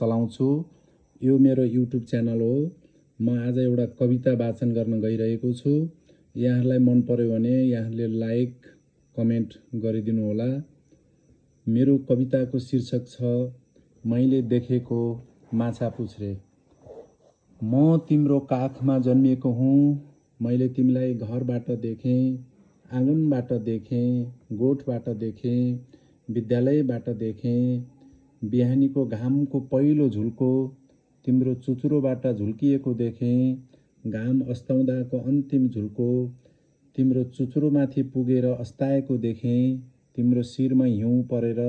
चलाउँछु। यो मेरो युट्युब च्यानल हो। म आज एउटा कविता वाचन गर्न गइरहेको छु। यहाँहरूलाई मन पर्यो भने यहाँले लाइक कमेन्ट गरिदिनु होला। मेरो कविताको शीर्षक छ मैले देखेको माछापुच्छ्रे। म तिम्रो काखमा जन्मिएको हुँ। मैले तिमीलाई घरबाट देखेँ, आँगनबाट देखेँ, गोठबाट देखेँ, विद्यालयबाट देखेँ। बिहानीको घामको पहिलो झुल्को तिम्रो चुचुरोबाट झुल्किएको देखेँ। घाम अस्ताउँदाको अन्तिम झुल्को तिम्रो चुचुरोमाथि पुगेर अस्ताएको देखेँ। तिम्रो शिरमा हिउँ परेर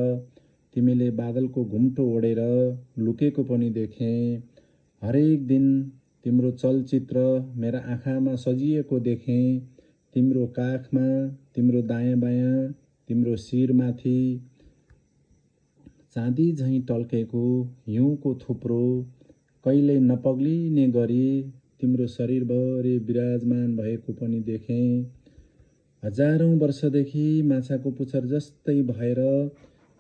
तिमीले बादलको घुम्टो ओढेर लुकेको पनि देखेँ। हरेक दिन तिम्रो चलचित्र मेरा आँखामा सजिएको देखेँ। तिम्रो काखमा, तिम्रो दायाँ बायाँ, तिम्रो शिरमाथि चाँदी झैँ टल्केको हिउँको थुप्रो कहिल्यै नपग्लिने गरी तिम्रो शरीरभरि विराजमान भएको पनि देखेँ। हजारौं वर्षदेखि माछाको पुच्छर जस्तै भएर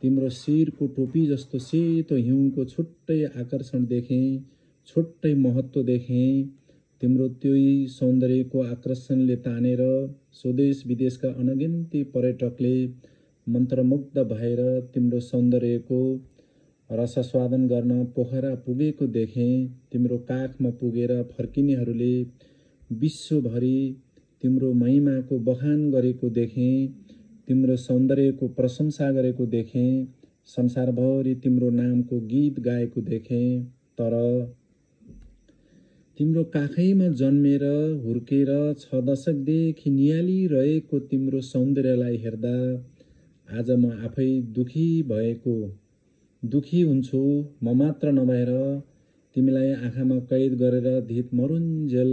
तिम्रो शिरको टोपी जस्तो सेतो हिउँको छुट्टै आकर्षण देखेँ, छुट्टै महत्त्व देखेँ। तिम्रो त्यही सौन्दर्यको आकर्षणले तानेर स्वदेश विदेशका अनगिन्ती पर्यटकले मन्त्रमुग्ध भएर तिम्रो सौन्दर्यको रसास्वादन गर्न पोखरा पुगेको देखेँ। तिम्रो काखमा पुगेर फर्किनेहरूले विश्वभरि तिम्रो महिमाको बखान गरेको देखेँ। तिम्रो सौन्दर्यको प्रशंसा गरेको देखेँ। संसारभरि तिम्रो नामको गीत गाएको देखेँ। तर तिम्रो काखैमा जन्मेर हुर्केर 6 दशकदेखि नियालिरहेको तिम्रो सौन्दर्यलाई हेर्दा आज म आफै दुखी हुन्छु। म मात्र नभएर तिमीलाई आँखामा कैद गरेर धित मरुन्जेल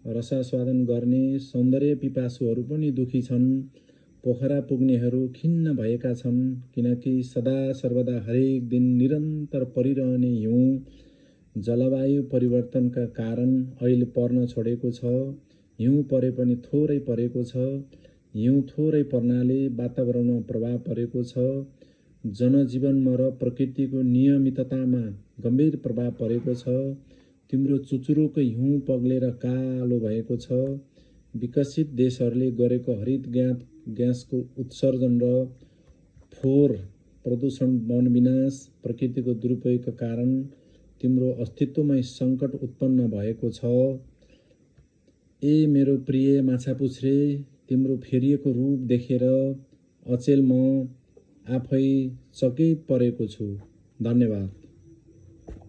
रसास्वादन गर्ने सौन्दर्य पिपासुहरू पनि दुखी छन्। पोखरा पुग्नेहरू खिन्न भएका छन् किनकि सदा सर्वदा हरेक दिन निरन्तर परिरहने हिउँ जलवायु परिवर्तनका कारण अहिले पर्न छोडेको छ। हिउँ परे पनि थोरै परेको छ। हिउँ थोरै पर्नाले वातावरणमा प्रभाव परेको छ। जनजीवनमा र प्रकृतिको नियमिततामा गम्भीर प्रभाव परेको छ। तिम्रो चुचुरोको हिउँ पग्लेर कालो भएको छ। विकसित देशहरूले गरेको हरित ग्यासको उत्सर्जन र फोहोर प्रदूषण, वन विनाश, प्रकृतिको दुरुपयोगका कारण तिम्रो अस्तित्वमै सङ्कट उत्पन्न भएको छ। मेरो प्रिय माछापुच्छ्रे, तिम्रो फेरिएको रूप देखेर अचेल म आफै चकित परेको छु। धन्यवाद।